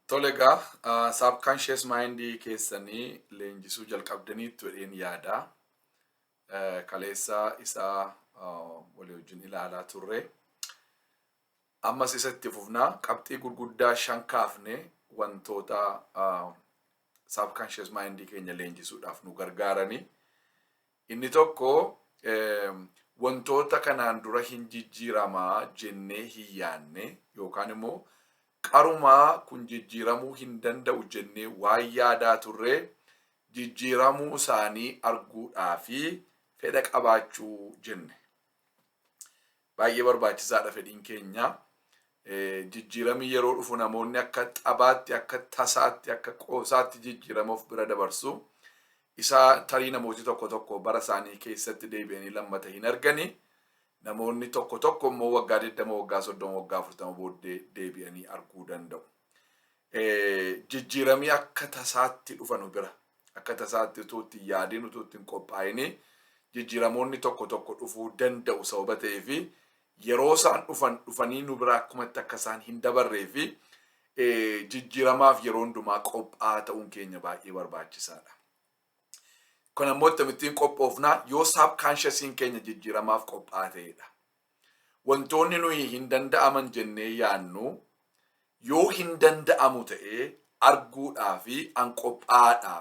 Tole egaa, subconscious mindii keessanii leenjisuu jalqabdaniittu jedheen yaada. Kaleessa isaa walii wajjin ilaalaa turre. Ammas isatti fufnaa. Qabxii gurguddaa shan kaafne, wantoota subconscious mindii keenya leenjisuudhaaf nu gargaarani. Inni tokko, wantoota kanaan dura hin jijjiiramaa jennee hin yaanne yookaan immoo qarumaa kun jijjiiramuu hin danda'u jennee waan yaadaa turre jijjiiramuu isaanii arguudhaa fi fedha qabaachuu jenne. Baay'ee barbaachisaadha fedhiin keenya. Jijjiiramni yeroo dhufu namoonni akka xabaatti, akka tasaatti, akka qoosaatti jijjiirama of bira dabarsu. Isa tarii namooti tokko tokko bara isaanii keessatti deebi'anii lammata hin argani. Namoonni tokko tokko immoo waggaa 20, waggaa 30, waggaa 40 booddee deebi'anii arguu danda'u. Jijjiiramni akka tasaatti dhufa nu bira. Akka tasaatti utuu itti hin yaadin, utuu itti hin qophaa'in jijjiiramoonni tokko tokko dhufuu danda'u sababa ta'eefi, yeroo isaan dhufan dhufanii nu bira akkumatti akka isaan hin dabarree fi jijjiiramaaf yeroo hundumaa qophaa'aa ta'uun keenya baay'ee barbaachisaadha. Kun ammoo akkamittiin qophoofnaa? Yoo subconsciousiin keenya jijjiiramaaf qophaa'aa ta'edha. Wantoonni nuyi hin danda'aman jennee yaannu yoo hin danda'amu ta'ee arguudhaa fi an qophaa'aadha.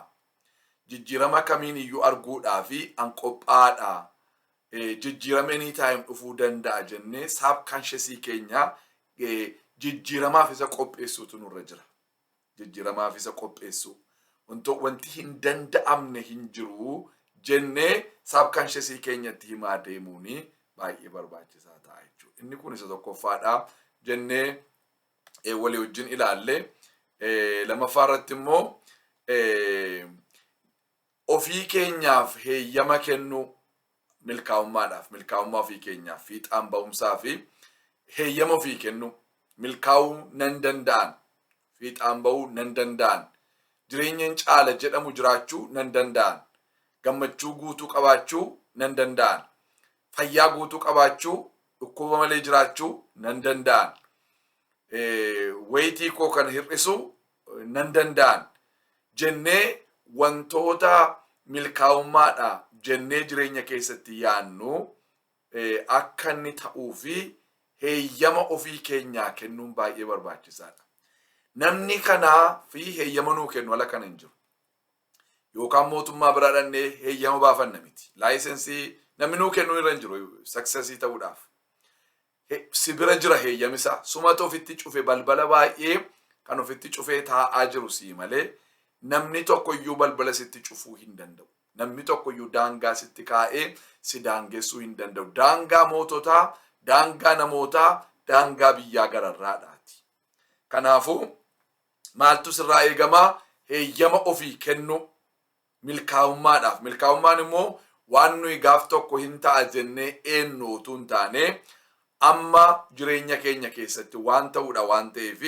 Jijjiirama kamiin iyyuu arguudhaa fi an qophaa'aadha. Jijjiirama anytime dhufuu danda'a jennee subconsciousii keenya jijjiiramaaf isa qopheessuutu nurra jira. Jijjiiramaaf isa qopheessuu. Wanti hin danda'amne hin jiru jennee subconsciousii keenyatti himaa deemuuni baay'ee barbaachisaa ta'a jechuudha. Inni kun isa tokkoffaadha jennee walii wajjin ilaalle. Lammaffaa irratti immoo ofii keenyaaf heeyyama kennuu, milkaa'ummaadhaaf, milkaa'ummaa ofii keenyaaf, fiixaan ba'umsaa fi heeyyama ofii kennuu. Milkaa'uu nan danda'an, fiixaan ba'uu nan danda'an, jireenyan caala jedhamu jiraachuu nan danda'an, gammachuu guutuu qabaachuu nan danda'an, fayyaa guutuu qabaachuu, dhukkuba malee jiraachuu nan danda'an, weightii koo kana hir'isuu nan danda'an jennee, wantoota milkaa'ummaadha jennee jireenya keessatti yaannu akka inni ta'uu fi heeyyama ofii keenyaa kennuun baay'ee barbaachisaadha. Namni kanaa fi heeyyama nuu kennu ala kana hin jiru. Yookaan mootummaa bira dhannee heeyyama baafanna miti. Licensii namni nuu kennuu irra hin jiru successii ta'uudhaaf. Si bira jira heeyyamisaa. Sumatu ofitti cufe. Balbala baay'ee kan ofitti cufee taa'aa jiru sii malee namni tokko iyyuu balbala sitti cufuu hin danda'u. Namni tokko iyyuu daangaa sitti kaa'ee si daangessuu hin danda'u. Daangaa moototaa, daangaa namootaa, daangaa biyyaa gararraadhaati. Kanaafuu maaltu sirraa eegamaa? Heeyyama ofii kennuu milkaa'ummaadhaaf. Milkaa'ummaan immoo waan nuyi gaaf tokko hin ta'a jennee eenyu utuu hin taane, amma jireenya keenya keessatti waan ta'uudha waan ta'eef,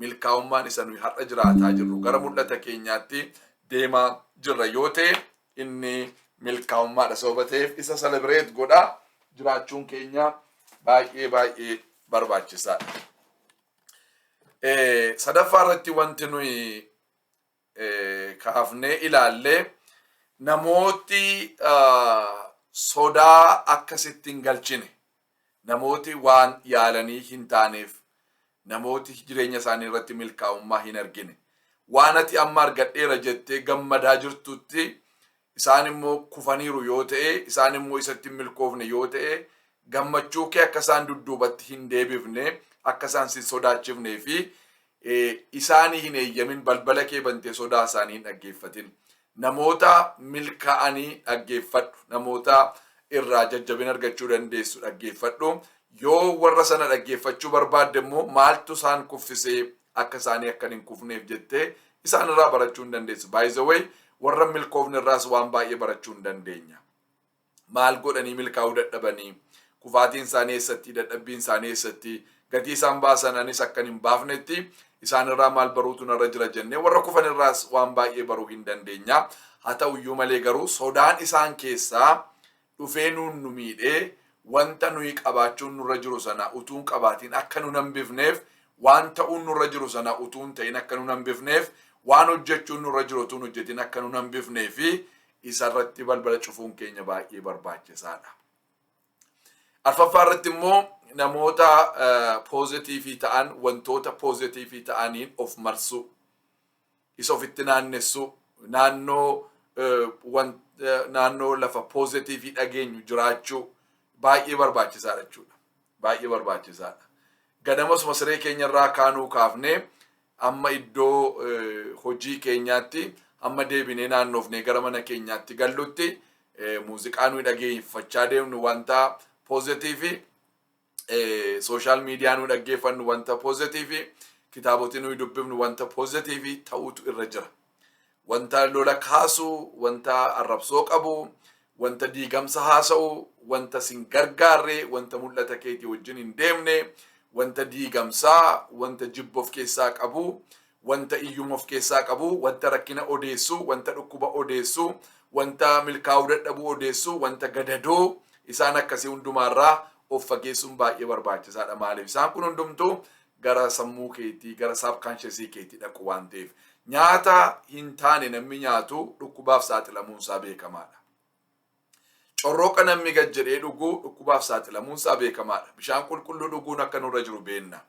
milkaa'ummaan isa nuyi har'a jiraataa jirru, gara mul'ata keenyaatti deemaa jirra yoo ta'e, inni milkaa'ummaadha sababa ta'eef, isa celebrate godhaa jiraachuun keenya baay'ee baay'ee barbaachisaadha. Sadaffaa irratti wanti nuyi kaafnee ilaallee, namooti sodaa akkasitti hin galchine, namooti waan yaalanii hin taaneef, namooti jireenya isaanii irratti milkaa'ummaa hin argine, waan ati amma argadheera jettee gammadaa jirtutti isaan immoo kufaniiru yoo ta'e, isaan immoo isatti hin milkoofne yoo ta'e, gammachuu kee akka isaan dudduubatti hin deebifne, akka isaan si sodaachifnee fi isaanii hin eeyyamin. Balbala kee bantee sodaa isaanii hin dhaggeeffatin. Namoota milkaa'anii dhaggeeffadhu. Namoota irraa jajjabina argachuu dandeessu dhaggeeffadhu. Yoo warra sana dhaggeeffachuu barbaadde immoo, maaltu isaan kuffisee, akka isaanii akka hin kufneef jettee isaan irraa barachuu hin dandeessu. By the way, warra milkoofne irraas waan baay'ee barachuu hin dandeenya. Maal godhanii milkaa'uu dadhabanii? Kufaatiin isaanii eessatti? Dadhabbiin isaanii eessatti? Gatii isaan baasan anis akkan hin baafnetti isaan irraa maal baruutu narra jira jennee warra kufan irraas waan baay'ee baruu hin dandeenya. Haa ta'uyyuu malee garuu, sodaan isaan keessaa dhufee nuun nu miidhee wanta nuyi qabaachuun nurra jiru sana utuu hin qabaatiin akka nu hambifneef, Waan ta'uun nurra jiru sana utuu hin ta'in akka nun hambifneef, waan hojjechuun nurra jiru utuu hin hojjetin akka nun hambifnee fi isarratti balbala cufuun keenya baay'ee barbaachisaadha. Arfaffaa irratti immoo namoota positive ta'an, wantoota positive ta'aniin of marsuu, isa ofitti naannessuu, naannoo lafa positive dhageenyu jiraachuu baay'ee barbaachisaadha jechuudha. Baay'ee barbaachisaadha. Ganamasuma siree keenya irraa kaanuu kaafnee amma iddoo hojii keenyaatti, hamma deebinee naannoofnee gara mana keenyaatti gallutti, muuziqaa nuyi dhageeffachaa deemnu wanta positive, social media nuyi dhaggeeffannu wanta positive, kitaabota nuyi dubbifnu wanta positive ta'uutu irra jira. Wanta lola kaasuu, wanta arrabsoo qabu, wanta diigamsa haasa'u, wanta sin gargaarre, wanta mul'ata keetii wajjin hin deemne, wanta diigamsaa, wanta jibba of keessaa qabu, wanta iyyuma of keessaa qabu, wanta rakkina odeessu, wanta dhukkuba odeessu, wanta milkaa'uu dadhabuu odeessu, wanta gadadoo isaan akkasii hundumaarraa of fageessuun baay'ee barbaachisaadha. Maaliif? Isaan kun hundumtuu gara sammuu keetii, gara subconscious keetii dhaqu waan ta'eef. Nyaata hin taane namni nyaatu dhukkubaaf saaxilamuunsaa beekamaadha. Corrooqa namni gad jedhee dhuguu dhukkubaaf saaxilamuunsaa beekamaadha. Bishaan qulqulluu dhuguun akka nurra jiru beenna.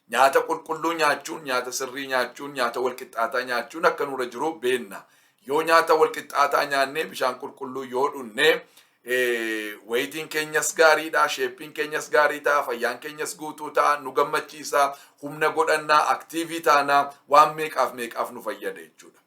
Nyaata qulqulluu nyaachuun, nyaata sirrii nyaachuun, nyaata walqixxaataa nyaachuun akka nurra jiru beenna. Yoo nyaata walqixxaataa nyaannee bishaan qulqulluu yoo dhunnee, weightiin keenyas gaariidha, shapeiin keenyas gaarii ta'a, fayyaan keenyas guutuu ta'a, nu gammachiisa, humna godhannaa, active taanaa, waan meeqaaf meeqaaf nu fayyada jechuudha.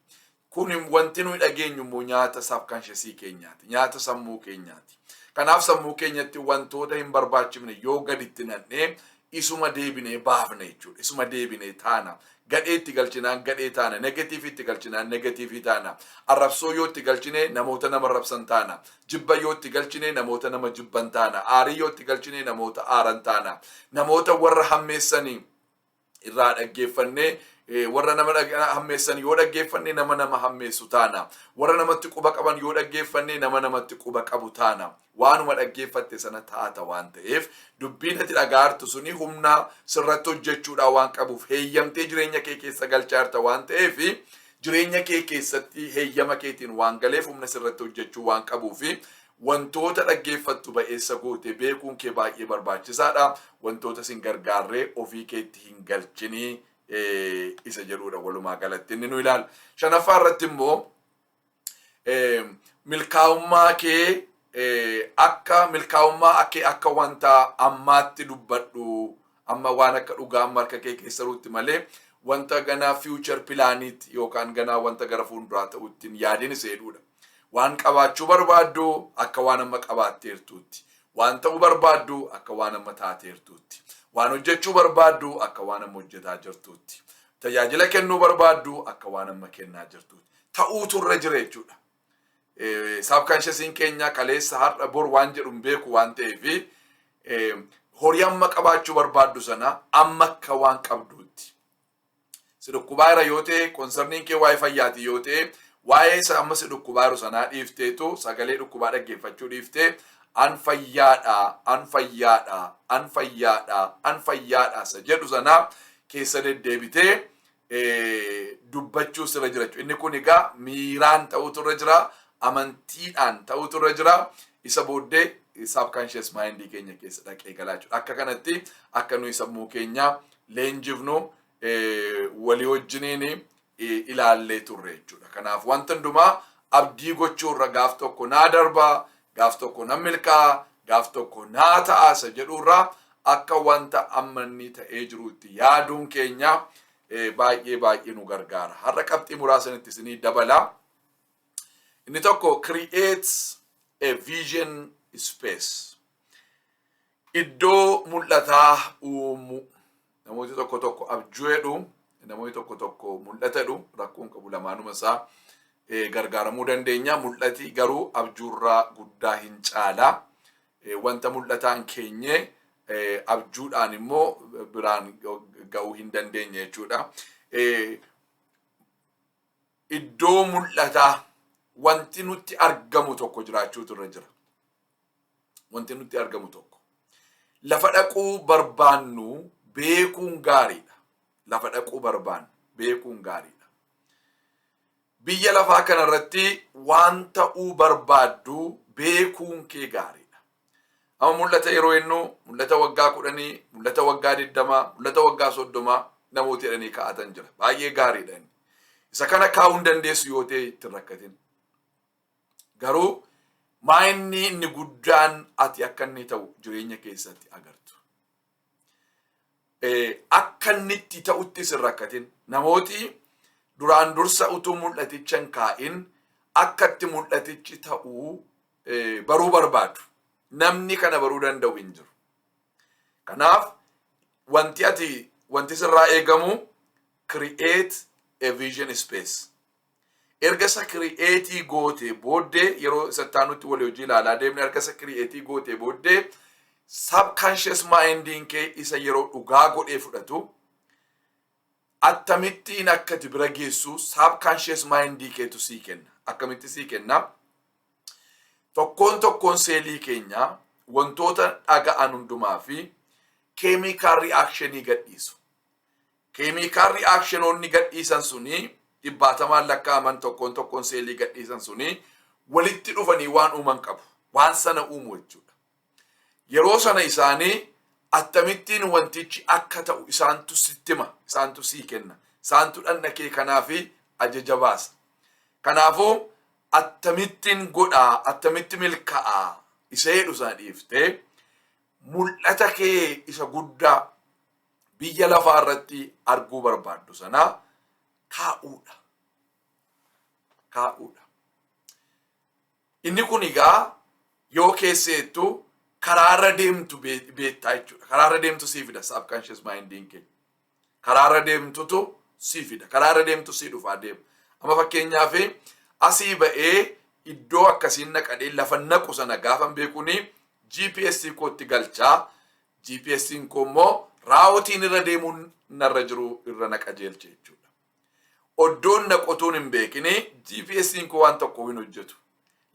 Kun wanti nuyi dhageenyu immoo nyaata subconscious keenyaati, nyaata sammuu keenyaati. Kanaaf sammuu keenyatti wantoota hin barbaachifne yoo gaditti nannee, isuma deebinee baafna jechuudha. Isuma deebinee taana. Gadhee itti galchinaan gadhee taana. Negative itti galchinaan negative taana. Arrabsoo yoo itti galchine, namoota nama arrabsan taana. Jibba yoo itti galchine, namoota nama jibban taana. Aarii yoo itti galchine, namoota aaran taana. Namoota warra hammeessanii irraa dhaggeeffannee, warra nama hammeessan yoo dhaggeeffanne, nama nama hammeessu taana. Warra namatti quba qaban yoo dhaggeeffanne, nama namatti quba qabu taana. Waanuma dhaggeeffatte sana taata waan ta'eef, dubbiin ati dhagaartu suni humna sirratti hojjechuudhaan waan qabuuf, heeyyamtee jireenya kee keessa galchaarta waan ta'eef, jireenya kee keessatti heeyyama keetiin waan galeef, humna sirratti hojjechuu waan qabuuf, wantoota dhaggeeffattu ba'eessa goote beekuun kee baay'ee barbaachisaadha. Wantoota sin gargaarree ofii keetti hin galchinii isa jedhudha walumaa galatti inni nu ilaalu. Shanaffaa irratti immoo milkaa'ummaa kee akka milkaa'ummaa kee akka wanta ammaatti dubbadhu, amma waan akka dhugaa amma harka kee keessa jirutti malee, wanta ganaa future planiitti yookaan ganaa wanta gara fuulduraa ta'utti hin yaadin isa jedhudha. Waan qabaachuu barbaaddu akka waan amma qabaatteertuutti. Waan ta'uu barbaaddu akka waan amma taateertuutti. Waan hojjechuu barbaaddu akka waan amma hojjetaa jirtuutti. Tajaajila kennuu barbaaddu akka waan amma kennaa jirtuutti. Ta'uutu irra jira jechuudha. Subconsciousiin keenya kaleessa, har'a, bor waan jedhu hin beeku waan ta'eef, horii amma qabaachuu barbaaddu sana amma akka waan qabduutti. Si dhukkubaa jira yoo ta'e, concerniin kee waa'ee fayyaati yoo ta'e, waa'ee isa amma si dhukkubaa jiru sanaa dhiifteetu, sagalee dhukkubaa dhaggeeffachuu dhiiftee, "An fayyaadha, an fayyaadha, an fayyaadha, an fayyaadha" isa jedhu sanaa keessa deddeebitee dubbachuu sirra jira jechuudha. Inni kun egaa miiraan ta'utu irra jira, amantiidhaan ta'utu irra jira. Isa booddee subconscious mind keenya keessa dhaqee galaa jechuudha. Akka kanatti akka nuyi sammuu keenya leenjifnu walii wajjiniin ilaallee turre jechuudha. Kanaaf wanta hundumaa abdii gochuu irra, gaaf tokko naa darbaa, gaaf tokko nan milkaa'a, gaaf tokko naa ta'a isa jedhurraa, akka wanta amma inni ta'ee jirutti yaaduun keenya baay'ee baay'ee nu gargaara. Har'a qabxii muraasanitti isinii dabala. Inni tokko, create a vision space. Iddoo mul'ataa uumuu. Namooti tokko tokko abjuu jedhu, namooti tokko tokko mul'ata jedhu, rakkoon qabu, lamaanuma isaa gargaaramuu dandeenya. Mul'ati garuu abjuurraa guddaa hin caala. Wanta mul'ataan keenye abjuudhaan immoo biraan ga'uu hin dandeenye jechuudha. Iddoo mul'ataa wanti nutti argamu tokko jiraachuutu irra jira. Wanti nutti argamu tokko. Lafa dhaquu barbaannu beekuun gaariidha. Lafa dhaquu barbaannu beekuun gaariidha. Biyya lafaa kanarratti waan ta'uu barbaaddu beekuun kee gaariidha. Amma mul'ata yeroo jennu, mul'ata waggaa 10, mul'ata waggaa 20, mul'ata waggaa 30 namoota jedhanii kaa'atan jira. Baay'ee gaariidha inni. Isa kana kaa'uu hin dandeessu yoo ta'e itti hin rakkatin. Garuu maa inni guddaan ati akka inni ta'u jireenya keessatti agartu? Akka inni itti ta'uttis hin rakkatin. Namooti duraan dursa utuu mul'aticha hin kaa'in akka itti mul'atichi ta'uu baruu barbaadu. Namni kana baruu danda'u hin jiru. Kanaaf wanti ati wanti sirraa eegamu create a vision space. Erga isa create gootee booddee, yeroo isa taanutti walii hojii ilaalaa deemne, erga isa create gootee booddee subconscious mindiin kee isa yeroo dhugaa godhee fudhatu, akkamittiin akka ati bira geessu subconscious mindii keetu sii kenna. Akkamitti sii kenna? Tokkoon tokkoon seelii keenya wantoota dhaga'an hundumaa fi chemical reactionii gadhiisu. Chemical reactionoonni gadhiisan suni dhibbaatamaan lakkaa'aman, tokkoon tokkoon seelii gadhiisan suni walitti dhufanii waan uuman qabu. Waan sana uumu jechuudha. Yeroo sana isaanii akkamittiin wantichi akka ta'u isaantu sitti hima, isaantu sii kenna, isaantu dhanna kee kanaafi ajaja baasa. Kanaafuu akkamittiin godhaa, attamitti milkaa'aa isa jedhu sana dhiiftee mul'ata kee isa guddaa biyya lafaa irratti arguu barbaaddu sana kaa'uudha. Kaa'uudha. Inni kun egaa yoo keesseettu karaarra deemtu beektaa jechuudha. Karaarra deemtu sii fida subconscious mindiin kee. Karaarra deemtutu sii fida. Karaarra deemtu sii dhufaa deema. Amma fakkeenyaaf asii ba'ee iddoo akkasiin naqadhee lafa naqu sana gaafa beekuuni GPS kootti galchaa. GPS koo immoo routeiin irra deemuun narra jiru irra na qajeelche jechuudha. Oddoon naqotuun hin beekini GPS koo waan tokko hin hojjetu.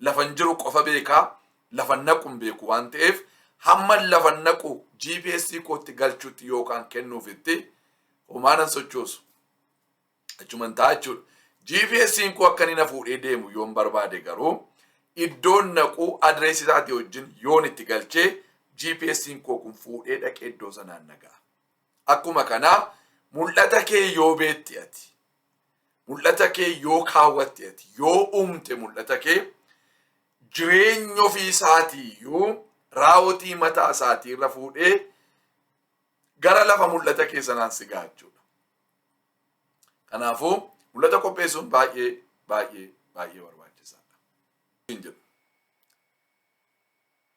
Lafan jiru qofa beekaa, lafa naqu hin beeku waan ta'eef, hamma lafa naqu GPS kootti galchuutti yookaan kennuufitti homaanan sochoosu. Achuman ta'a jechuudha. GPS koo akka inni na fuudhee deemu yoon barbaade garuu, iddoon naqu adreesii isaatii wajjin yoon itti galchee, GPS koo kun fuudhee dhaqee iddoo sanaan naga'a. Akkuma kanaa mul'ata kee yoo beetti ati, mul'ata kee yoo kaawwatte ati, yoo uumte mul'ata kee, jireenya ofii isaatii iyyuu routeii mataa isaatii irra fuudhee gara lafa mul'ata kee sanaan si ga'a jechuudha. Kanaafuu mul'ata qopheessuun baay'ee baay'ee baay'ee barbaachisaadha. Jedhu.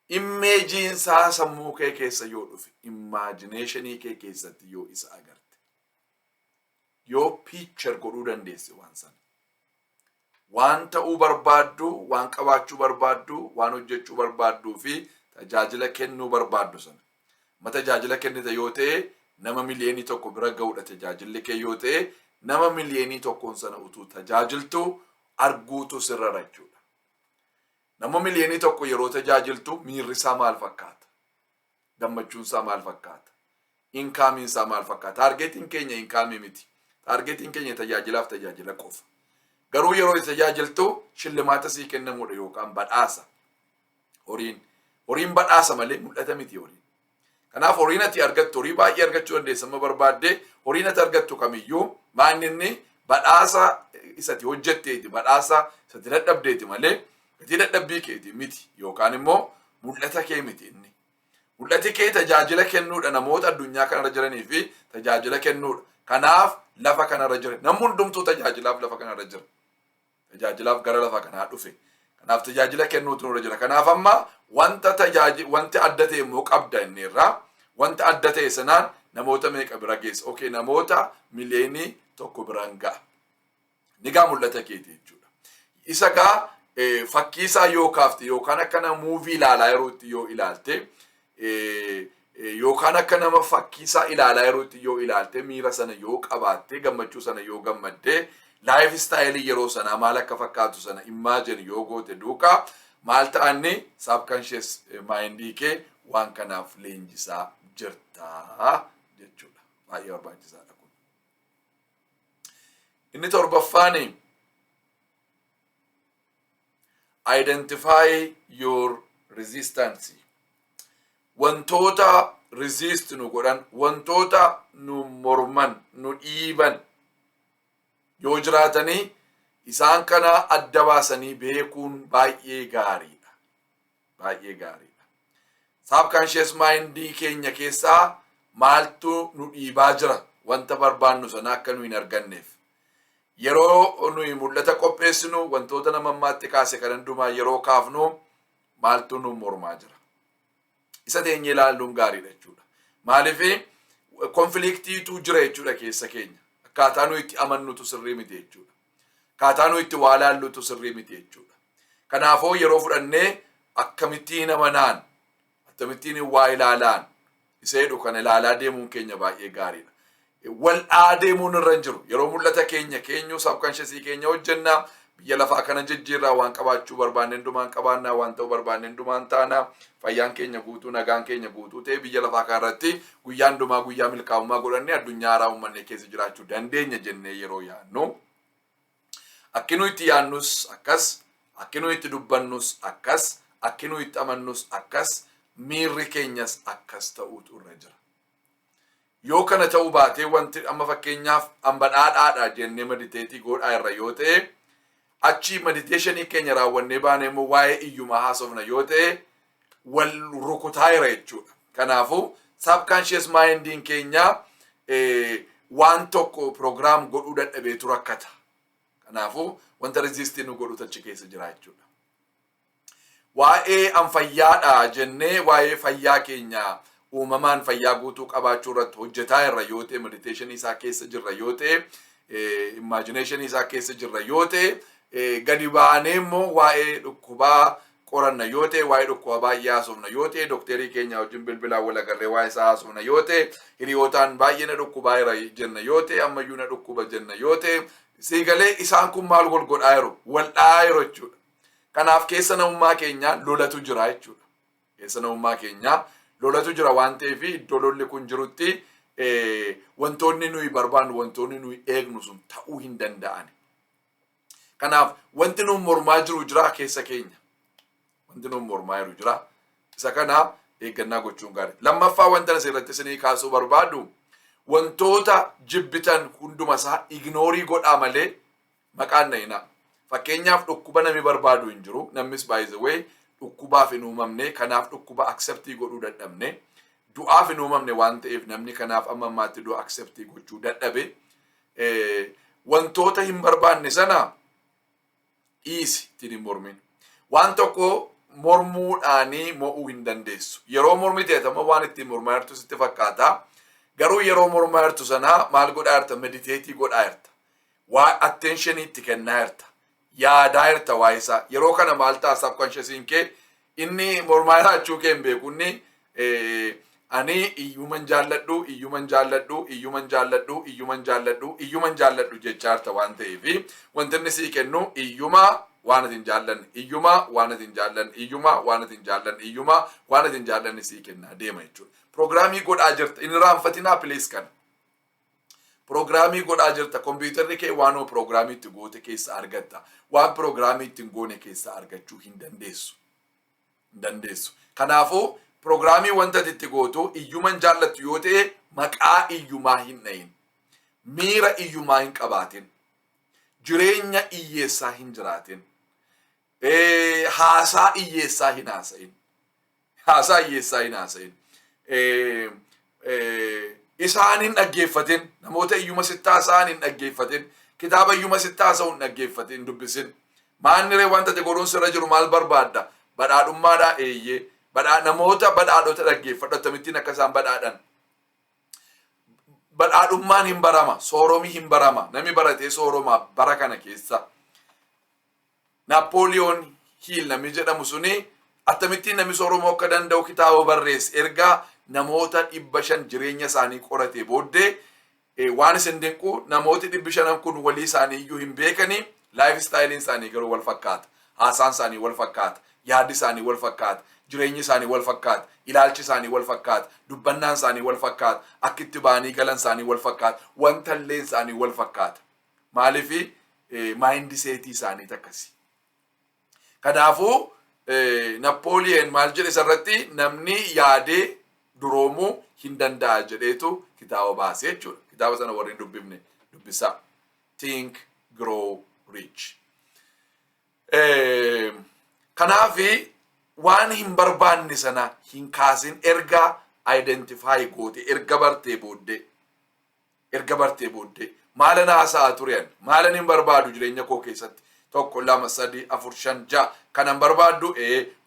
Imageiin isaa sammuu kee keessa yoo dhufe, imaginationii kee keessatti yoo isa agarte, yoo picture godhuu dandeesse waan sana. Waan ta'uu barbaaddu, waan qabaachuu barbaaddu, waan hojjechuu barbaadduu fi tajaajila kennuu barbaaddu sana. Ma tajaajila kennite yoo ta'e, nama 1 miliyoona bira ga'uudha tajaajilli kee yoo ta'e, nama 1 miliyoona sana utuu tajaajiltu arguutu sirra jechuudha. Nama 1 miliyoona yeroo tajaajiltu miirri isaa maal fakkaata? Gammachuun isaa maal fakkaata? Incomeiin isaa maal fakkaata? Targetiin keenya incomeii miti. Targetiin keenya tajaajilaaf tajaajila qofa. Garuu yeroo tajaajiltu shillimaata sii kennamudha yookaan badhaasa. Horiin. Horiin badhaasa malee mul'ata miti horiin. Kanaaf horiin ati argattu, horii baay'ee argachuu dandeessa amma barbaadde, horiin ati argattu kamiyyuu maanni inni badhaasa isati hojjetteeti, badhaasa isati dadhabdeeti malee gatii dadhabbii keeti miti yookaan immoo mul'ata kee miti inni. Mul'ati kee tajaajila kennuudha, namoota addunyaa kanarra jiranii fi tajaajila kennuudha. Kanaaf lafa kanarra jira. Namni hundumtuu tajaajilaaf lafa kanarra jira. Tajaajilaaf gara lafa kanaa dhufe. Kanaaf tajaajila kennuutu nurra jira. Kanaaf amma wanta wanti adda ta'e immoo qabda inni irraa. Wanta adda ta'e sanaan namoota meeqa bira geessa? Okay, namoota 1 miliyoona biraan ga'a. Ni gaa mul'ata keeti jechuudha. Isa gaa fakkii isaa yoo kaafte yookaan akka nama movie ilaalaa yerootti yoo ilaalte yookaan akka nama fakkii isaa ilaalaa yerootti yoo ilaalte, miira sana yoo qabaatte, gammachuu sana yoo gammadde, life styleii yeroo sanaa maal akka fakkaatu sana imagine yoo goote, duukaa maal ta'anni subconscious mindii kee waan kanaaf leenjisaa jirtaa jechuudha. Baay'ee barbaachisaadha kun. Inni torbaffaani, identify your resistance. Wantoota resist nu godhan, wantoota nu morman, nu dhiiban yoo jiraatanii, isaan kana adda baasanii beekuun baay'ee gaariidha. Baay'ee gaariidha. Subconscious mindii keenya keessaa maaltu nu dhiibaa jira wanta barbaannu sana akka nu hin arganneef? Yeroo nuyi mul'ata qopheessinu, wantoota nama ammaatti kaase kan hundumaa yeroo kaafnu, maaltu nu mormaa jira? Isa teenyee ilaalluun gaariidha jechuudha. Maaliif? Conflictiitu jira jechuudha keessa keenya. Akkaataa nu itti amannutu sirrii miti jechuudha. Akkaataa nu itti waa laallutu sirrii miti jechuudha. Kanaafuu yeroo fudhannee akkamittiin amanaan, akkamittiin waa ilaalaan isa jedhu kana ilaalaa deemuun keenya baay'ee gaariidha. Wal'aa deemuun irra hin jiru. Yeroo mul'ata keenya keenyu, subconsciousii keenya hojjennaa, biyya lafaa kana jijjiirraa, waan qabaachuu barbaanne hundumaan qabaannaa, waan ta'uu barbaanne hundumaan taanaa, fayyaan keenya guutuu, nagaan keenya guutuu ta'e, biyya lafaa kana irratti guyyaa hundumaa guyyaa milkaa'ummaa godhannee addunyaa haaraa uummanne keessa jiraachuu dandeenya jennee yeroo yaadnu, akki nu itti yaadnus akkas, akki nu itti dubbannus akkas, akki nu itti amannus akkas, miirri keenyas akkas ta'uutu irra jira. Yoo kana ta'uu baatee, wanti amma fakkeenyaaf an badhaadhaadha jennee meditate godhaa irra yoo ta'e, achii meditationii keenya raawwannee baanee immoo waa'ee iyyumaa haasofna yoo ta'e, wal rukutaa jira jechuudha. Kanaafuu subconscious mindiin keenya waan tokko program godhuu dadhabeetu rakkata. Kanaafuu wanta resistii nu godhutu achi keessa jira jechuudha. Waa'ee an fayyaadha jennee waa'ee fayyaa keenya uumamaan fayyaa guutuu qabaachuu irratti hojjetaa irra yoo ta'e, meditationii isaa keessa jirra yoo ta'e, imaginationii isaa keessa jirra yoo ta'e, gadi baanee immoo waa'ee dhukkubaa qoranna yoo ta'e, waa'ee dhukkuba baay'ee haasofna yoo ta'e, dookterii keenya wajjin bilbilaan wal agarree waa'ee isaa haasofna yoo ta'e, hiriyootaan baay'ee na dhukkubaa jira jenna yoo ta'e, ammayyuu na dhukkuba jenna yoo ta'e, siigalee isaan kun maal wal godhaa jiru? Wal dha'aa jiru jechuudha. Kanaaf keessa namummaa keenyaa lolatu jira jechuudha. Keessa namummaa keenyaa lolatu jira waan ta'eef, iddoo lolli kun jirutti wantoonni nuyi barbaannu, wantoonni nuyi eegnu sun ta'uu hin danda'an. Kanaaf wanti nuun mormaa jiru jira keessa keenya. Wanti nuun mormaa jiru jira. Isa kana eeggannaa gochuun gaarii. Lammaffaa, wanta asirratti isinii kaasuu barbaadu, wantoota jibbitan hunduma isaa ignore godhaa malee maqaan na'inaa. Fakkeenyaaf dhukkuba namni barbaadu hin jiru. Namnis, by the way, dhukkubaaf hin uumamne. Kanaaf dhukkuba accept godhuu dadhabne. Du'aaf hin uumamne waan ta'eef, namni kanaaf amma ammaatti du'a accept gochuu dadhabe. Wantoota hin barbaanne sana dhiisi, ittiin hin mormin. Waan tokko mormuudhaanii mo'uu hin dandeessu. Yeroo mormite amma waan ittiin mormaa jirtu sitti fakkaata. Garuu yeroo mormaa jirtu sana maal godhaa jirta? Meditate godhaa jirta. Waa attentionii itti kennaa jirta. Yaadaa jirta waa isaa. Yeroo kana maal ta'a? Subconsciousiin kee inni mormaa jiraachuu kee hin beeku. Inni ani iyyuman jaalladhu, iyyuman jaalladhu, iyyuman jaalladhu, iyyuman jaalladhu, iyyuman jaalladhu jechaa jirta waan ta'eef, wanti inni sii kennu iyyuma waan ati hin jaallanne, iyyuma waan ati hin jaallanne, iyyuma waan ati hin jaallanne, iyyuma waan ati hin jaallanne sii kennaa deema jechuudha. Programii godhaa jirta. Inni raanfatinaa, please, kana. Programii godhaa jirta. Kompiitarri kee waan programii itti goote keessa argatta. Waan programii itti hin goone keessa argachuu hin dandeessu. Hin dandeessu. Kanaafuu programii wanta ati itti gootu iyyuman jaallattu yoo ta'e, maqaa iyyumaa hin dhayin. Miira iyyumaa hin qabaatin. Jireenya iyyeessaa hin jiraatin. Haasaa iyyeessaa hin haasa'in. Haasaa iyyeessaa hin haasa'in. Isaan hin dhaggeeffatin. Namoota iyyuma sitti haasa'an hin dhaggeeffatin. Kitaaba iyyuma sitti haasa'u hin dhaggeeffatin, hin dubbisin. Maanniree wanta ati godhuun sirra jiru maal barbaadda? Badhaadhummaadhaa? Eeyyee. Badhaa namoota badhaadhota dhaggeeffadhu, akkamittiin akka isaan badhaadhan. Badhaadhummaan hin barama, sooromi hin barama. Namni baratee sooroma bara kana keessa. Napoleon Hill namni jedhamu suni akkamittiin namni sooromuu akka danda'u kitaaba barreesse. Erga namoota 500 jireenya isaanii qoratee booddee, waan isin dinqu, namooti 500n kun walii isaanii iyyuu hin beekanii, life styleiin isaanii garuu wal fakkaata. Haasaan isaanii wal fakkaata. Yaaddi isaanii wal fakkaata. Jireenyi isaanii wal fakkaata. Ilaalchi isaanii wal fakkaata. Dubbannaan isaanii wal fakkaata. Akka itti ba'anii galan isaanii wal fakkaata. Wanta illee isaanii wal fakkaata. Maaliif? Mindsetii isaaniit akkasi. Kanaafuu Napoleon maal jedhe isarratti? Namni yaadee duroomuu hin danda'a jedheetu kitaaba baasee jechuudha. Kitaaba sana warri hin dubbifne dubbisaa. Think, Grow Rich. Kanaafi waan hin barbaanne sana hin kaasin. Erga identify goote, erga bartee booddee, maalan haasa'aa turean, maalan hin barbaadu jireenya koo keessatti, tokko, lama, sadi, afur, shan, ja'a kanan barbaaddu,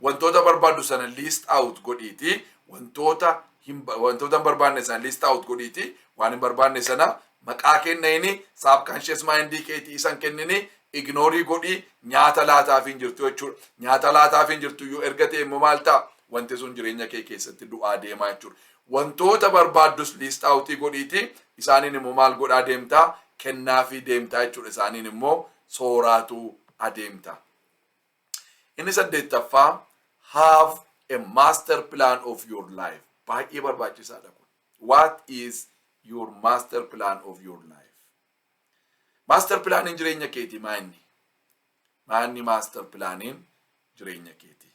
wantoota barbaaddu sana list out godhiiti, wantoota hin barbaanne sana list out godhiiti, waan hin barbaanne sana maqaa kennini, subconscious mindii keetii isan kennini, ignore godhii, nyaata laataaf hin jirtu jechuudha. Nyaata laataaf hin jirtu iyyuu erga ta'e immoo maal ta'a? Wanti sun jireenya kee keessatti du'aa deemaa jechuudha. Wantoota barbaaddus list outii godhiiti, isaaniin immoo maal godhaa deemtaa? Kennaafii deemtaa jechuudha. Isaaniin immoo sooraatu adeemta. Inni saddeettaffaa, have a master plan of your life. Baay'ee barbaachisaadha kun. What is your master plan of your life? Master planiin jireenya keetii maanni? Maanni master planiin jireenya keetii?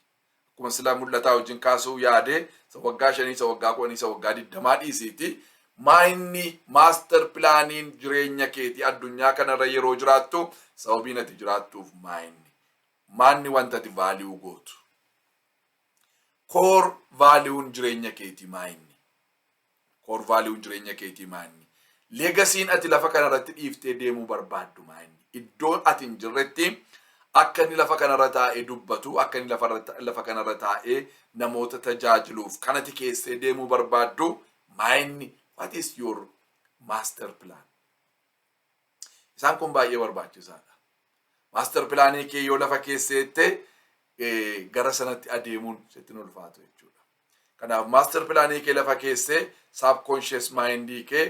Akkuma silaa mul'ataa wajjin kaasuu yaade, isa waggaa 5, isa waggaa 10, isa waggaa 20 dhiisiiti. Maanni master planiin jireenya keetii addunyaa kanarra yeroo jiraattu sababiin ati jiraattuuf maanni? Maanni wanta ati value gootu? Core valueun jireenya keetii maanni? Core valueun jireenya keetii maanni? Legacyn ati lafa kanarratti dhiiftee deemuu barbaaddu maanni? Iddoon ati hin jirretti akka inni lafa kanarra taa'ee dubbatu, akka inni lafa kanarra taa'ee namoota tajaajiluuf kanati keessee deemuu barbaaddu maanni? What is your master plan? Isaan kun baay'ee barbaachisaadha. Master planii kee yoo lafa keesseette gara sanatti adeemuun sitti hin ulfaatu jechuudha. Kanaaf master planii kee lafa keessee subconscious mindii kee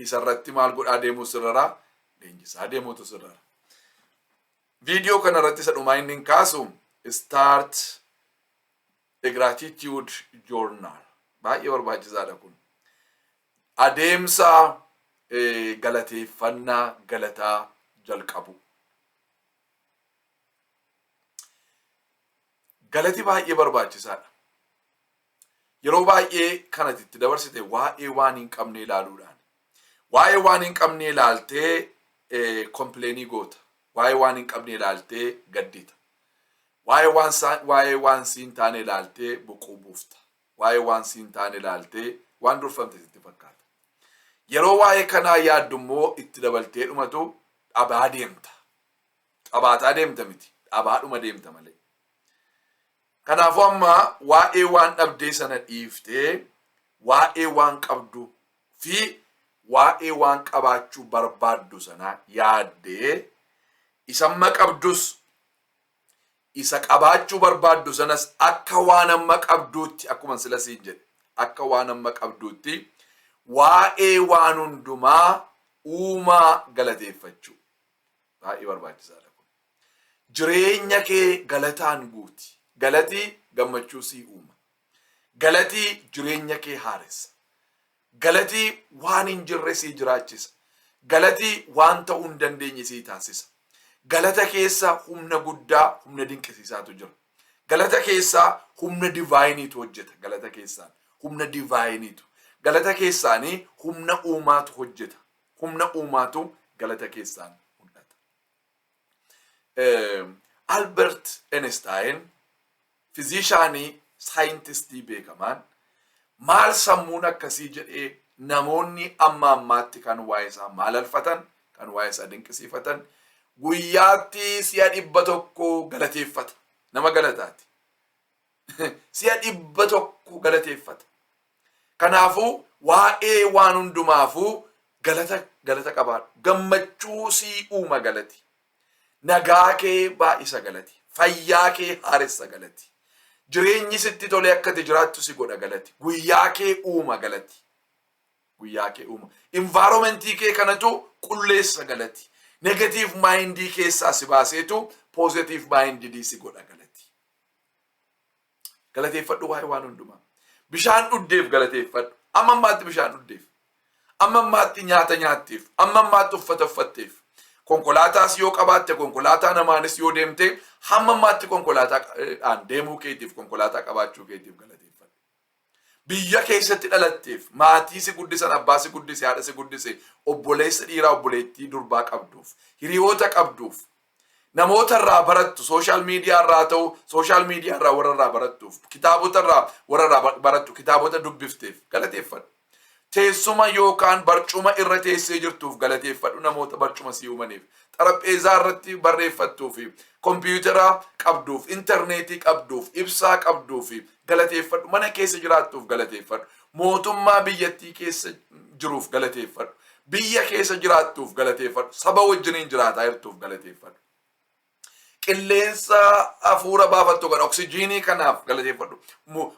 isarratti maal godhaa deemuu sirrara? Leenjisaa deemuutu sirrara. Viidiyoo kanarratti isa dhumaa inni hin kaasu, start a gratitude journal. Baay'ee barbaachisaadha kun. Adeemsa galateeffannaa galataa jalqabu. Galati baay'ee barbaachisaadha. Yeroo baay'ee kanati itti dabarsite waa'ee waan hin qabne ilaaluudhaan. Waa'ee waan hin qabne ilaaltee complainii goota. Waa'ee waan hin qabne ilaaltee gaddita. Waa'ee waan siin taane ilaaltee boquu buufta. Waa'ee waan siin taane ilaaltee waan durfamte sitti fakkaata. Yeroo waa'ee kanaa yaaddu immoo itti dabaltee dhumatu dhabaa deemta. Qabaataa deemta miti. Dhabaadhuma deemta malee. Kanaafuu amma waa'ee waan dhabdee sana dhiiftee waa'ee waan qabdu fi waa'ee waan qabaachuu barbaaddu sana yaaddee, isa amma qabdus isa qabaachuu barbaaddu sanas akka waan amma qabduutti, akkuma sila siin jedhe, akka waan amma qabduutti waa'ee waan hundumaa uumaa galateeffachuu baay'ee barbaachisaadha kun. Jireenya kee galataan guuti. Galatii gammachuu sii uuma. Galatii jireenya kee haaressa. Galatii waan hin jirre sii jiraachisa. Galatii waan ta'uu hin dandeenye sii taasisa. Galata keessa humna guddaa, humna dinqisiisaatu jira. Galata keessaa humna divineiitu hojjeta. Galata keessaan humna divineiitu. Galata keessaanii humna uumaatu hojjeta. Humna uumaatu galata keessaan mul'ata. Albert Einstein, physicianii, scientistii beekamaan, maal sammuun akkasii jedhee namoonni amma ammaatti kan waa'ee isaa maalalfatan, kan waa'ee isaa dinqisiifatan, guyyaatti si'a 100 galateeffata. Nama galataati. Si'a 100 galateeffata. Kanaafuu waa'ee waan hundumaafuu galata galata qabaadhu. Gammachuu sii uuma galati. Nagaa kee baay'isa galati. Fayyaa kee haaressa galati. Jireenyi sitti tolee akka ati jiraattu si godha galati. Guyyaa kee uuma galati. Guyyaa kee uuma. Environmentii kee kanatu qulleessa galati. Negative mindii keessaa si baaseetu positive mindii si godha galati. Galateeffadhu waa'ee waan hundumaa. Bishaan dhugdeef galateeffadhu. Amma ammaatti bishaan dhugdeef. Amma ammaatti nyaata nyaatteef. Amma ammaatti uffata uffatteef. Konkolaataas yoo qabaatte, konkolaataa namaanis yoo deemte, hamma ammaatti konkolaataadhaan deemuu keetiif, konkolaataa qabaachuu keetiif galateeffadhu. Biyya keessatti dhalatteef, maatii si guddisan, abbaa si guddise, haadha si guddise, obboleessa dhiiraa, obboleettii durbaa qabduuf, hiriyoota qabduuf, namoota irraa barattu, social media irraa ta'u, social media irraa warra irraa barattuuf, kitaabota irraa warra irraa barattu, kitaabota dubbifteef galateeffadhu. Teessuma yookaan barcuma irra teessee jirtuuf galateeffadhu, namoota barcuma si uumaniif. Xarapheezaa irratti barreeffattuu fi kompiitara qabduuf, intarneetii qabduuf, ibsaa qabduuf galateeffadhu. Mana keessa jiraattuuf galateeffadhu. Mootummaa biyyattii keessa jiruuf galateeffadhu. Biyya keessa jiraattuuf galateeffadhu. Saba wajjiniin jiraataa jirtuuf galateeffadhu. Qilleensa hafuura baafattu kan oksijiinii kanaaf galateeffadhu.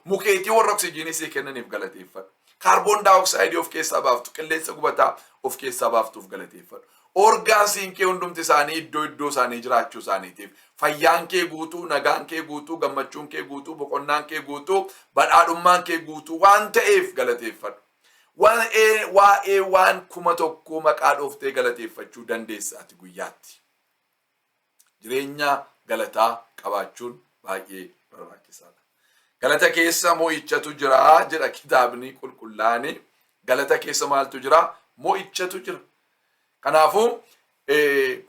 Mukeetii warra oksijiinii sii kennaniif galateeffadhu. Kaarboon daayoksaaydii of keessaa baaftu, qilleensa gubataa of keessaa baaftuuf galateeffadhu. Organsiin kee hundumti isaanii iddoo iddoo isaanii jiraachuu isaaniitiif, fayyaan kee guutuu, nagaan kee guutuu, gammachuun kee guutuu, boqonnaan kee guutuu, badhaadhummaan kee guutuu waan ta'eef galateeffadhu. Waa'ee waan 1000 maqaa dhooftee galateeffachuu dandeessa ati guyyaatti. Jireenya galataa qabaachuun baay'ee barbaachisaadha. Galata keessa mo'ichatu jira jedha kitaabni qulqullaa'ani. Galata keessa maaltu jira? Mo'ichatu jira. Kanaafuu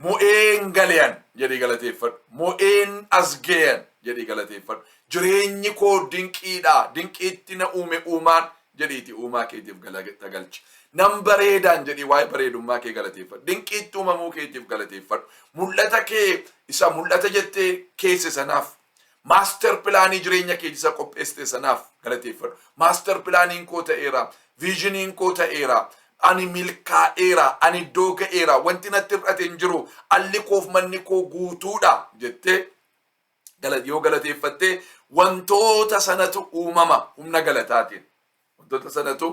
mo'een galeyan jedhii galateeffadhu. Mo'een as gayan jedhii galateeffadhu. Jireenyi koo dinqiidha. Dinqiitti na uume uumaan jedhiiti uumaa keetiif galata galchi. Nan bareedaan jedhii waa'ee bareedummaa kee galateeffadhu. Dinqiitti uumamuu keetiif galateeffadhu. Mul'ata kee isa mul'ata jettee keesse sanaaf, master planii jireenya kee isa qopheessite sanaaf galateeffadhu. Master planiin koo ta'eera. Visioniin koo ta'eera. Ani milkaa'eera. Ani iddoo ga'eera. Wanti natti hir'ate hin jiru. Alli koof manni koo guutuudha jettee yoo galateeffattee, wantoota sanatu uumama humna galataatiin. Wantoota sanatu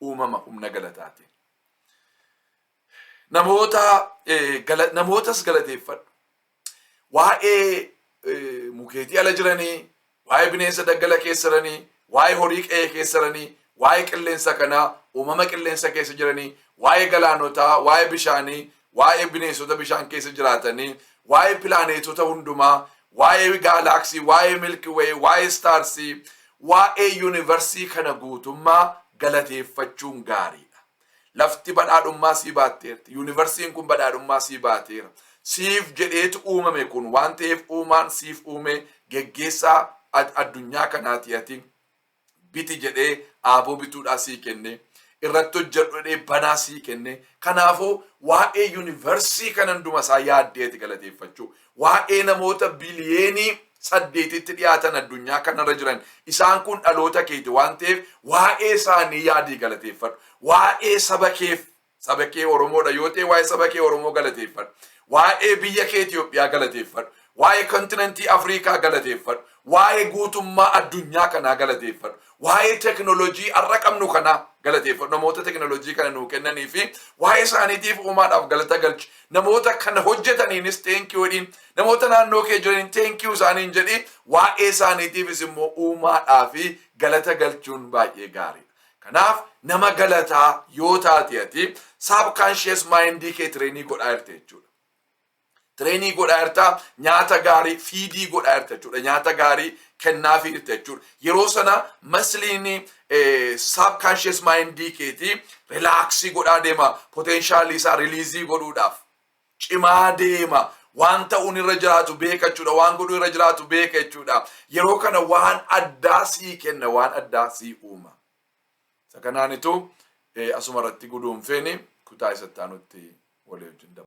uumama humna galataatiin. Namootas galateeffadhu. Waa'ee mukeetii ala jiranii, waa'ee bineensa daggala keessa jiranii, waa'ee horii qe'ee keessa jiranii, waa'ee qilleensa kanaa, uumama qilleensa keessa jiranii, waa'ee galaanotaa, waa'ee bishaanii, waa'ee bineensota bishaan keessa jiraatanii, waa'ee pilaaneetota hundumaa, waa'ee galaxy, waa'ee Milky Way, waa'ee starsii, waa'ee universii kana guutummaa galateeffachuun gaariidha. Lafti badhaadhummaa sii baatteerti. Universiin kun badhaadhummaa sii baateera. Siif jedheetu uumame kun waan ta'eef, uumaan siif uume, geggeessaa addunyaa kanaati, ati biti jedhee aaboo bituudhaa sii kenne, irratti hojjedhu jedhee banaa sii kenne. Kanaafuu waa'ee universii kana hunduma isaa yaaddeeti galateeffachuu, waa'ee namoota biliyoonii 8tti dhiyaatan addunyaa kanarra jiran, isaan kun dhaloota keeti waan ta'eef, waa'ee isaanii yaadii galateeffadhu. Waa'ee saba keef, saba kee Oromoodha yoo ta'e, waa'ee saba kee Oromoo galateeffadhu. Waa'ee biyya kee Itoophiyaa galateeffadhu. Waa'ee kontinentii Afriikaa galateeffadhu. Waa'ee guutummaa addunyaa kanaa galateeffadhu. Waa'ee teknoolojii har'a qabnu kanaa galateeffadhu. Namoota teknoolojii kana nuu kennanii fi waa'ee isaaniitiif uumaadhaaf galata galchi. Namoota kana hojjetaniinis thank you jedhiin. Namoota naannoo kee jiraniin thank you isaaniin jedhi. Waa'ee isaaniitiifis immoo uumaadhaa fi galata galchuun baay'ee gaariidha. Kanaaf nama galataa yoo taate, ati subconscious mindii kee trainii godhaa jirta jechuudha. Trainii godhaa jirta, nyaata gaarii feedii godhaa jirta jechuudha. Nyaata gaarii kennaafii jirta jechuudha. Yeroo sana muscleiin subconscious mindii keetii relaxii godhaa deema, potentialii isaa releasii godhuudhaaf. Cimaa deema. Waan ta'uun irra jiraatu beeka jechuudha. Waan godhuu irra jiraatu beeka jechuudha. Yeroo kana waan addaa sii kenna, waan addaa sii uuma. Isa kanaanitu asuma irratti guduunfeeni kutaa isatti aanutti walii wajjin dabala.